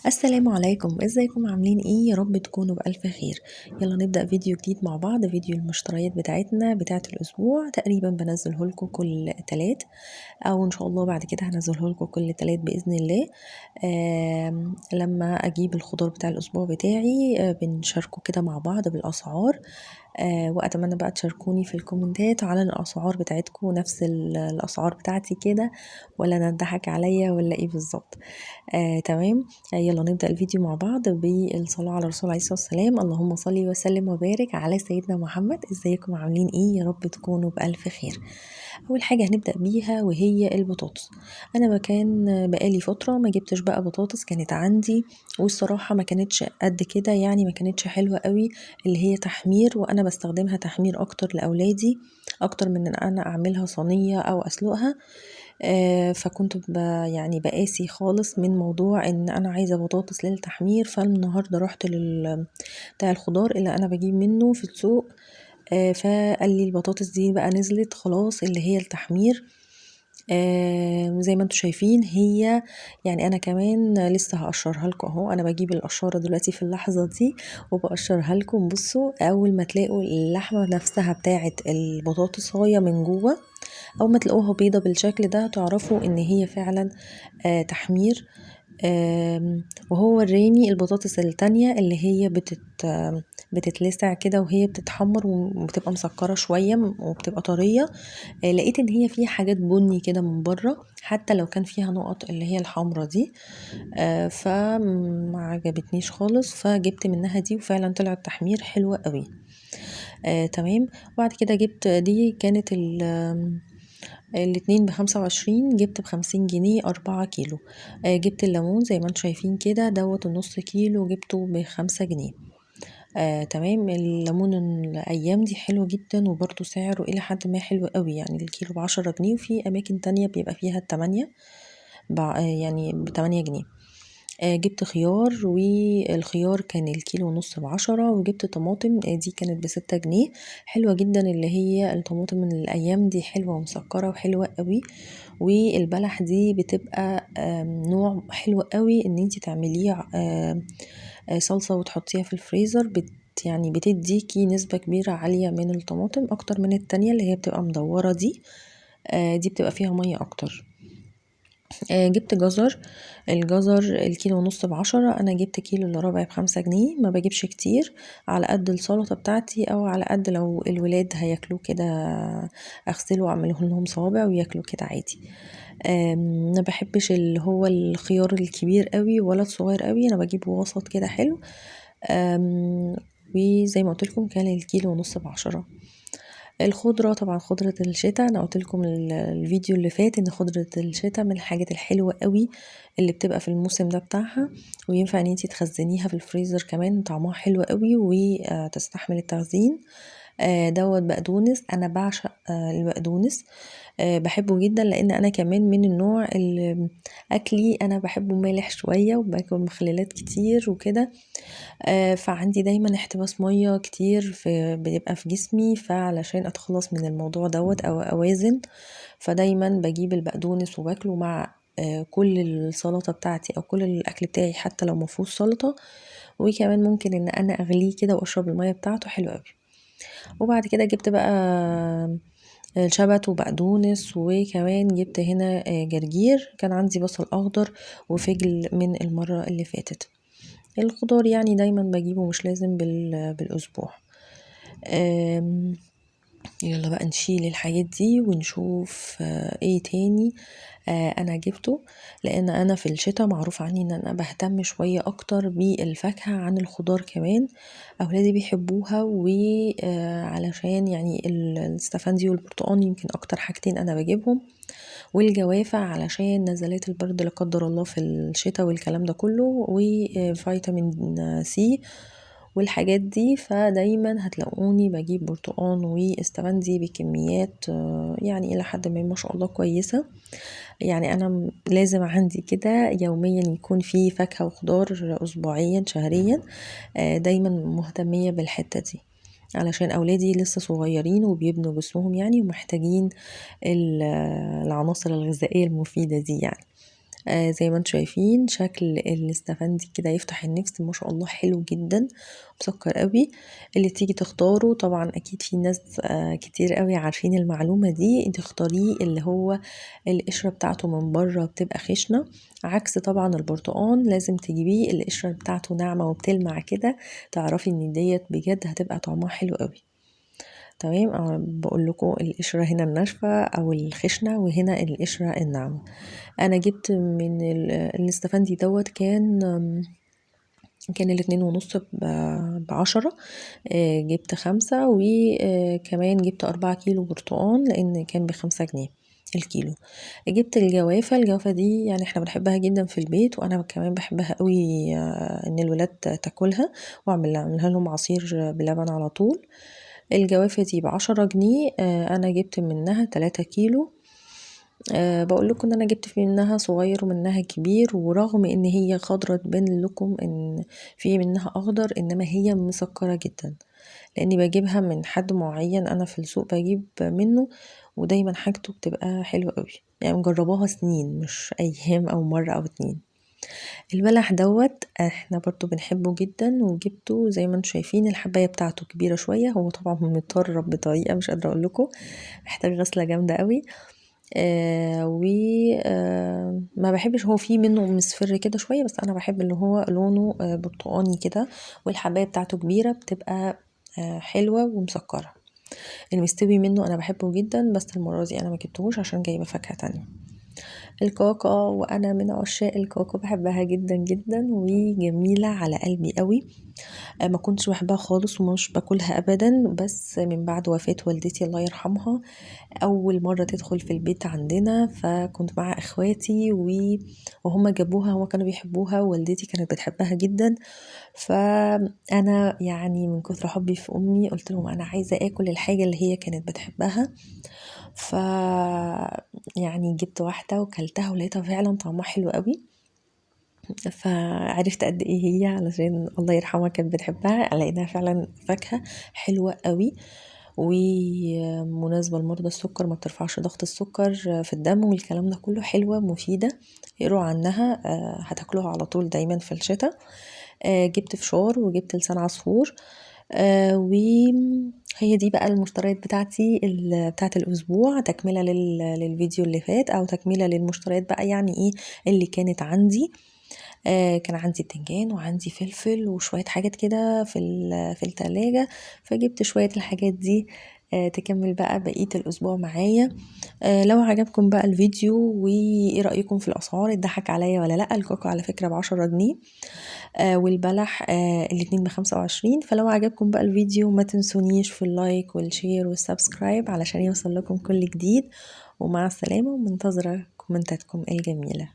السلام عليكم، ازيكم؟ عاملين ايه؟ يا رب تكونوا بألف خير. يلا نبدأ فيديو جديد مع بعض، فيديو المشتريات بتاعتنا بتاعة الأسبوع. تقريبا بنزله لكم كل تلات، أو إن شاء الله بعد كده هنزله لكم كل تلات بإذن الله. لما أجيب الخضار بتاع الأسبوع بتاعي، بنشاركه كده مع بعض بالأسعار. وأتمنى بقى تشاركوني في الكومنتات على الأسعار بتاعتكم، نفس الأسعار بتاعتي كده، ولا أنا اتضحك عليا ولا إيه بالظبط. تمام. يلا نبدأ الفيديو مع بعض بالصلاة على الرسول عليه الصلاة والسلام. اللهم صل وسلم وبارك على سيدنا محمد. ازيكم عاملين ايه؟ يا رب تكونوا بألف خير. اول حاجة هنبدأ بيها وهي البطاطس. انا ما كان بقالي فترة ما جبتش بقى بطاطس، كانت عندي والصراحة ما كانتش قد كده، يعني ما كانتش حلوة قوي اللي هي تحمير، وانا بستخدمها تحمير اكتر لاولادي اكتر من ان انا اعملها صينية او اسلقها. فكنت يعني بقاسي خالص من موضوع ان انا عايزة بطاطس للتحمير. فالنهاردة رحت بتاع الخضار اللي انا بجيب منه في السوق، فقال لي البطاطس دي بقى نزلت خلاص اللي هي التحمير. زي ما انتم شايفين هي، يعني انا كمان لسه هقشرها لكم اهو، انا بجيب القشاره دلوقتي في اللحظه دي وبقشرها لكم. بصوا اول ما تلاقوا اللحمه نفسها بتاعه البطاطس هي من جوه، او ما تلاقوها بيضه بالشكل ده، تعرفوا ان هي فعلا تحمير. وهو وراني البطاطس التانية اللي هي بتتلسع كده وهي بتتحمر وبتبقى مسكرة شوية وبتبقى طرية. لقيت ان هي فيها حاجات بني كده من بره، حتى لو كان فيها نقط اللي هي الحمرة دي، فما عجبتنيش خالص، فجبت منها دي وفعلا طلعت تحمير حلوة قوي. تمام. وبعد كده جبت دي، كانت الاتنين ب25، جبت ب50 جنيه 4 كيلو. جبت الليمون زي ما انتم شايفين كده دوت النص كيلو، جبته ب5 جنيه. تمام. الليمون الايام دي حلو جدا، وبرده سعره الى حد ما حلو قوي، يعني الكيلو ب10 جنيه، وفي اماكن تانية بيبقى فيها التمانية، يعني ب8 جنيه. جبت خيار، والخيار كان الكيلو ونص ب10، وجبت طماطم، دي كانت ب6 جنيه، حلوة جدا اللي هي الطماطم من الأيام دي، حلوة ومسكرة وحلوة قوي. والبلح دي بتبقى نوع حلو قوي ان انتي تعمليه صلصة وتحطيها في الفريزر، يعني بتديكي نسبة كبيرة عالية من الطماطم اكتر من التانية اللي هي بتبقى مدورة دي، دي بتبقى فيها مية اكتر. جبت جزر، الجزر الكيلو ونص ب10، انا جبت كيلو الا ربع ب5 جنيه، ما بجيبش كتير، على قد السلطة بتاعتي او على قد لو الولاد هياكلوه كده اغسله واعمله لهم صوابع وياكلوه كده عادي. ما بحبش اللي هو الخيار الكبير قوي ولا الصغير قوي، انا بجيب وسط كده حلو. وزي ما قلت لكم كان الكيلو ونص ب10. الخضرة طبعا خضرة الشتاء، انا قلت لكم الفيديو اللي فات ان خضرة الشتاء من الحاجات الحلوة قوي اللي بتبقى في الموسم ده بتاعها، وينفع ان انتي تخزنيها في الفريزر كمان، طعمها حلو قوي وتستحمل التخزين. دوت بقدونس، انا بعشق البقدونس، بحبه جدا، لان انا كمان من النوع اللي اكلي انا بحبه مالح شوية وباكل مخللات كتير وكده، فعندي دايما احتباس مية كتير بيبقى في جسمي، فعلشان اتخلص من الموضوع دوت او اوازن، فدايما بجيب البقدونس وباكله مع كل السلطة بتاعتي او كل الاكل بتاعي حتى لو مفهوش سلطة، وكمان ممكن ان انا اغليه كده واشرب المية بتاعته، حلو قوي. وبعد كده جبت بقى الشبت وبقدونس، وكمان جبت هنا جرجير، كان عندي بصل اخضر وفجل من المرة اللي فاتت. الخضار يعني دايما بجيبه، مش لازم بالاسبوع. يلا بقى نشيل الحاجات دي ونشوف ايه تاني انا جبته، لان انا في الشتاء معروف عني ان انا بهتم شوية اكتر بالفاكهة عن الخضار، كمان اولادي بيحبوها، وعلشان يعني الاستفندي والبرتقان يمكن اكتر حاجتين انا بجيبهم، والجوافة علشان نزلات البرد لا قدر الله في الشتاء والكلام ده كله، وفيتامين سي والحاجات دي. فدايما هتلاقوني بجيب برتقان واستفندي بكميات، يعني الى حد ما ما شاء الله كويسة. يعني انا لازم عندي كده يوميا يكون في فاكهة وخضار، اسبوعيا شهريا، دايما مهتمية بالحتة دي علشان اولادي لسه صغيرين وبيبنوا جسمهم يعني، ومحتاجين العناصر الغذائية المفيدة دي يعني. زي ما انتم شايفين شكل الاستفندي كده يفتح النفس، ما شاء الله حلو جدا، مسكر قوي. اللي تيجي تختاره طبعا اكيد في ناس كتير قوي عارفين المعلومة دي، تختاريه اللي هو القشرة بتاعته من بره بتبقى خشنة، عكس طبعا البرتقان لازم تجيبيه القشرة بتاعته ناعمة وبتلمع كده، تعرفي ان ديت بجد هتبقى طعمها حلو قوي. تمام، بقول لكم القشرة هنا الناشفة او الخشنة، وهنا القشرة الناعمة. انا جبت من الاستفندي دوت كان الاتنين ونص ب10، جبت 5، وكمان جبت 4 كيلو برتقان لان كان ب5 جنيه الكيلو. جبت الجوافة، الجوافة دي يعني احنا بنحبها جدا في البيت، وانا كمان بحبها قوي، ان الولاد تاكلها، واعملها لهم عصير بلبن على طول. الجوافة دي ب10 جنيه، انا جبت منها 3 كيلو. بقول لكم ان انا جبت منها صغير ومنها كبير، ورغم ان هي خضرة تبان لكم ان في منها اخضر، انما هي مسكرة جدا، لاني بجيبها من حد معين انا في السوق بجيب منه، ودايما حاجته بتبقى حلوة قوي، يعني مجرباها سنين مش ايام او مرة او اتنين. البلح دوت احنا برضو بنحبه جدا، وجبته زي ما انتم شايفين الحباية بتاعته كبيرة شوية، هو طبعا متطرب بطريقة مش قادرة اقول لكم، محتاج غسلة جامدة قوي. و ما بحبش، هو فيه منه مصفر كده شوية، بس انا بحب اللي هو لونه برتقاني كده، والحباية بتاعته كبيرة بتبقى حلوة ومسكرة. المستوي منه انا بحبه جدا، بس المرة دي انا ما جبتهوش عشان جايبة فاكهة تانية. الكاكا، وانا من عشاق الكاكا، بحبها جدا جدا وجميلة على قلبي قوي. ما كنتش بحبها خالص ومش باكلها ابدا، بس من بعد وفاة والدتي الله يرحمها، اول مرة تدخل في البيت عندنا، فكنت مع اخواتي وهم جابوها، هم كانوا بيحبوها ووالدتي كانت بتحبها جدا. فانا يعني من كثر حبي في امي قلت لهم انا عايزة اكل الحاجة اللي هي كانت بتحبها، ف يعني جبت واحدة وكلتها ولقيتها فعلا طعمها حلو قوي، فعرفت قد ايه هي علشان الله يرحمها كانت بتحبها، لقيتها فعلا فاكهة حلوة قوي ومناسبة لمرضى السكر، ما بترفعش ضغط السكر في الدم والكلام ده كله، حلوة مفيدة، اقروا عنها، هتاكلوها على طول دايما في الشتاء. جبت فشار وجبت لسان عصفور، وهي دي بقى المشتريات بتاعتي بتاعت الأسبوع، تكملة للفيديو اللي فات، أو تكملة للمشتريات بقى يعني إيه اللي كانت عندي. كان عندي بتنجان وعندي فلفل وشوية حاجات كده في التلاجة، فجبت شوية الحاجات دي تكمل بقى بقية الأسبوع معايا. لو عجبكم بقى الفيديو وإيه رأيكم في الأسعار، اتضحك عليا ولا لأ؟ الكاكا على فكرة ب10 جنيه، والبلح الاتنين ب25. فلو عجبكم بقى الفيديو ما تنسونيش في ال like وال share وال subscribe علشان يوصل لكم كل جديد. ومع السلامة، ومنتظرة كومنتاتكم الجميلة.